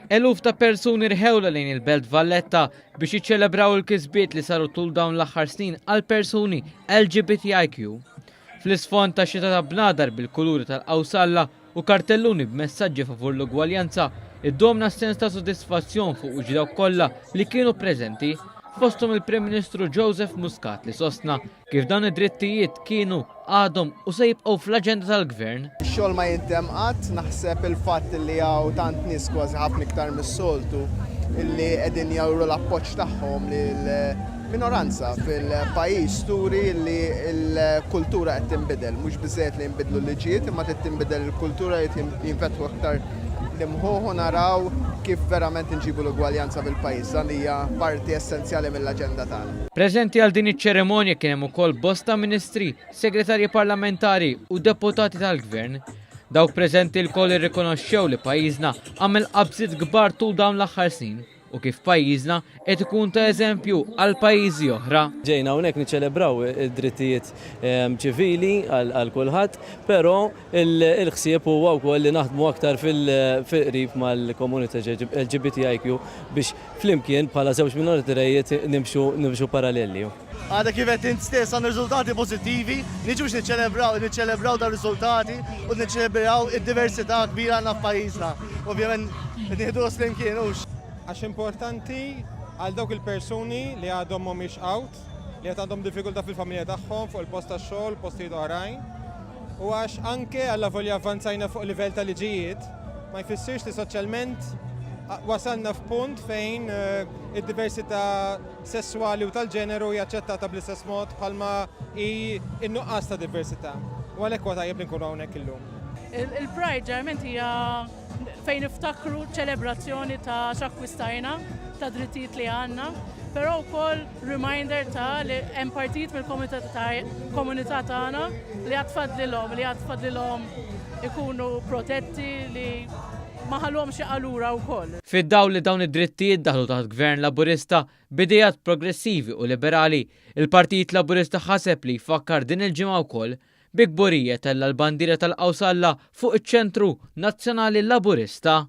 Eluf ta' persuni rħewla lejn il-Belt Valletta biex jiċċelebraw il-kisbiet li saru tul dawn l-aħħar snin għal persuni LGBTIQ. Fl-isfond ta' xita ta' bnadar bil-kuluri tal-qawsalla u kartelluni b'messaġġi favur l-ugwaljanza, iddomna sens ta' sodisfazzjon fuq wiċċ dawk kollha li kienu preżenti, fosthom il-Prim Ministru Joseph Muscat li sostna kif dawn id-drittijiet kienu, għadhom u se jibqgħu fl-aġenda tal-Gvern. Ix-xogħol ma jintemm qatt, naħseb il-fatt li hawn tant nies kważi ħafna iktar mis-soltu illi qegħdin juru l-appoġġ tagħhom lil minoranza fil-pajjiż turi li l-kultura qed tinbidel. Mhux biżżejjed li jinbidlu l-liġijiet imma trid tinbidel il-kultura jrid jinfetħu iktar l-imħuħ u naraw kif verament inġibu l-ugwaljanza fil-pajjiż. Dan hija parti essenzjali mill-aġenda tagħna. Preżenti għal din iċ-ċerimonja kien hemm ukoll bosta ministri, segretarji parlamentari u deputati tal-Gvern. Dawk preżenti lkoll irrikonoxxew li pajjiżna għamel qabżiet kbar tul dawn l-aħħar snin u kif pajjiżna qed ikun ta' eżempju għal pajjiżi oħra. Ġejna hawnhekk niċċelebraw id-drittijiet ċivili għal kulħadd, però il-ħsieb huwa wkoll li naħdmu aktar fil-qrib mal-komunità LGBTIQ biex flimkien bħala żewġ minoritajiet nimxu nimxu paralleli. Għadek kif għedt int stess għandna riżultati pożittivi, niġu biex niċċelebraw, niċċelebraw dawn ir-riżultati u niċċelebraw id-diversità kbira għandna f'pajjiżna. Ovvjament nieħdu gost flimkien hux. Għax importanti għal dawk il-persuni li għadhom mhumiex out, li qed għandhom diffikultà fil-familja tagħhom, fuq il-post tax-xogħol, postijiet oħrajn. U għax anke allavolja avvanzajna fuq livell ta' liġijiet, ma jfissirx li soċjalment wasalna f'punt fejn id-diversità sesswali u tal-ġeneru hija aċċettata bl-istess mod bħalma hi n-nuqqas ta' diversità. U għalhekk huwa tajjeb li nkunu hawnhekk illum. Il-Pride ġeneralment hija fejn niftakru ċelebrazzjoni ta' x'akkwistajna, ta' drittijiet li għandna, però wkoll reminder ta' li hemm partijiet mill-komunità tagħna li għad fadlilhom, li għad fadlilhom ikunu protetti li ma ħalluhomx jaqgħu lura wkoll. Fid-dawl li dawn id-drittijiet daħlu taħt Gvern Laburista b'ideat progressivi u liberali, il-Partit Laburista ħaseb li jfakkar din il-ġimgħa wkoll Bi kburija tella' l-bandiera tal-Qawsalla fuq iċ-Ċentru Nazzjonali Laburista.